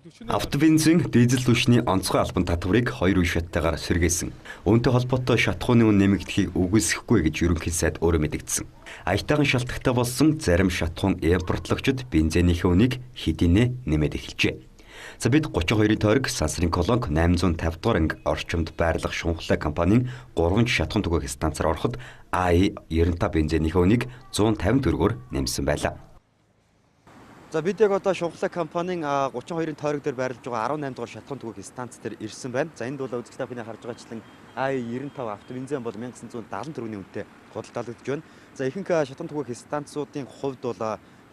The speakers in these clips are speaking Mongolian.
Автобензин, дизель түвшний онцгой албан татварыг 2 үе шаттайгаар сэргээсэн. Үүнтэй холбоотой шатахууны үн нэмэгдэхийг үгүйсгэхгүй гэж ерөнхий сайд өөрөө мэдэгдсэн. Аятайхан шалтгатай болсон зарим шатахуун импортлогчид бензинийхээ үнийг хэдийнэ нэмээд эхэлжээ. За бид 32-ын тойрог Сансрын Колонг 850 дугаар анги орчимд байрлах Шунхлай компанийн 3 шатахуун түгээх станцаар ороход АИ-95 бензинийхээ үнийг 150 төгрөгөөр нэмсэн байлаа. За бид яг одоо Шунхлай компанийн 32-ын тойрог дээр байрлаж байгаа 18 дугаар шатахуун түгээх станц дээр ирсэн байна. За энд бол үзэгч та бүхний харж байгаачлан АИ-95 автобензин бол 1970 төгрөгийн үнэтэй худалдаалагдаж байна. За ихэнх шатахуун түгээх станцуудын хувьд бол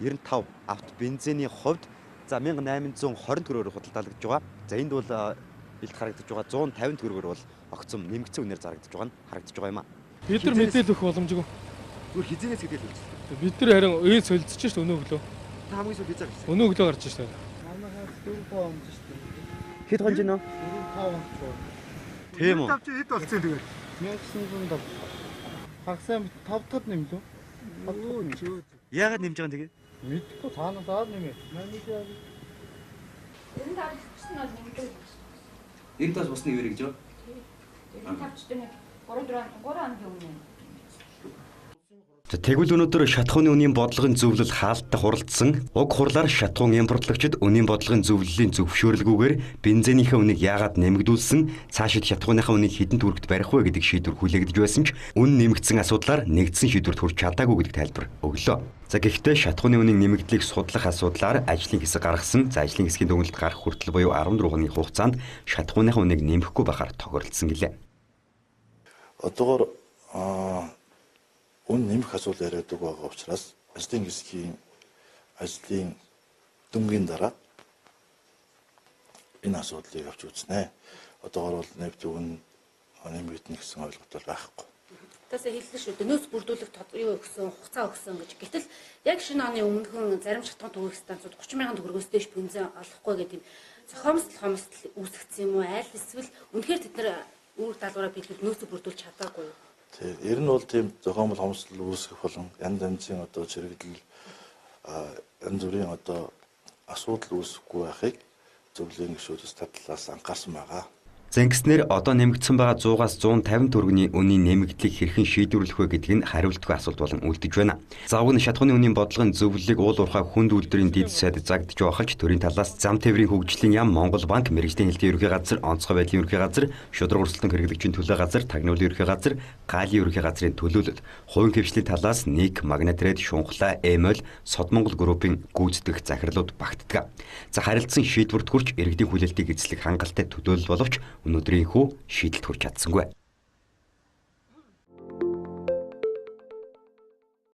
95 автобензиний хувьд за 1820 төгрөгөөр худалдаалагдаж байгаа. За энд бол илт харагдаж байгаа 150 төгрөгөөр бол огцом нэмэгдсэн үнээр зарагдаж байгаа нь харагдаж байгаа юм а. Бид нар мэдээлэл өгөх боломжгүй. Зүгээр хизэнээс гэдэл хэлж. Бид нар харин эн солилцож шít өнөө өглөө. Та хамгийн сүүлд хизээ гарсан. Өнөө өглөө гарч шít. Манайхаас 4-5 онж шít. Хэд гонж гинөө? 4-5 онж. Тийм үү? 5 чи хэд болсон тэгээд? 1907. Хагас 5 дахьд нэмлээ. Яагаад нэмж байгаа юм тэгээд? Мэдхгүй цаанаас аа нэмээ. Манай яа. 95 гэсэн нь бол нэмэгдээд. 95 бусны юу гэж юу? 95 ч нэг 3 4 3 хоногийн өмнө. Тэгвэл өнөөдөр шатахууны үнийн бодлогын зөвлөл хаалттай хуралдсан. Уг хурлаар шатахуун импортлогчид үнийн бодлогын зөвлөлийн зөвшөөрлгүйгээр бензинийхээ үнийг яагаад нэмэгдүүлсэн, цаашид шатахууныхаа үнийг хэдэн төгрөгт барих вэ гэдэг шийдвэр хүлээгдэж байсан ч үн нэмэгдсэн асуудлаар нэгдсэн шийдвэрт хүрч чадаагүй гэдэг тайлбар өглөө. За гэхдээ шатахууны үнийн нэмэгдлийг судлах асуудлаар ажлын хэсэг гаргасан. За ажлын хэсгийн дүгнэлт гарах хүртэл буюу 14 хоногийн хугацаанд шатахууныхаа үнийг нэмэхгүй байхаар тохиролцсон гэлээ. Одоогоор үн нэмэх асуудал яриадаг байгаа учраас ажлын хэсгийн ажлын дүнгийн дараа энэ асуудлыг авч үзнэ. Одоогоор бол нефть үн нэмэгдэнэ гэсэн ойлголт бол байхгүй. Тасаа хэллээ шүү дээ. Нөөц бүрдүүлэх юу өгсөн, хугацаа өгсөн гэж. Гэтэл яг шинэ оны өмнөхөн зарим шатахуун түгээх станцууд 30 мянган төгрөгөөс дээш бензин олохгүй гэдэг юм зохиомсдол үүсгэсэн юм уу? Аль эсвэл үнэхээр тэд нар үүрэг даалгавраа биелүүл нөөцөө бүрдүүлж чадаагүй юу? Тийм. Ер нь бол тийм зохиомл хомсдол үүсгэх болон янз янзын одоо чирэгдэл янз бүрийн одоо асуудал үүсэхгүй байхыг зөвлөлийн гишүүдээс талаас анхаарсан байгаа. Зэнгснэр одоо нэмэгдсэн байгаа 100-аас 150 төгрөгийн үнийн нэмэгдлийг хэрхэн шийдвэрлэх вэ гэдг нь хариултгүй асуулт болон үлдэж байна. Завг нь шатахууны үнийн бодлогын зөвлөлийг уул уурхай хүнд үйлдвэрийн дэд сайд загдж байхалж төрийн талаас зам тээврийн хөгжлийн яам, Монгол банк, мэргэжлийн хэлтийн ерөнхий газар, онцгой байдлын ерөнхий газар, шударга өрсөлдөөн хэрэглэгчийн төлөө газар, тагнуулын ерөнхий газар, гаалын ерөнхий газрын төлөөлөл, хувийн хэвшлийн талаас НИК, Магнатред, Шунхлаа, Эмол, Сод Монгол группийн гүйцэтгэх захирлууд багтдаг. За харилцан шийдвэрт хүрч иргэдийн хүлээлтийг эзлэх хангалттай төлөөлөл боловч өнөөдрийнхөө шийдэлд хүрч чадсангүй.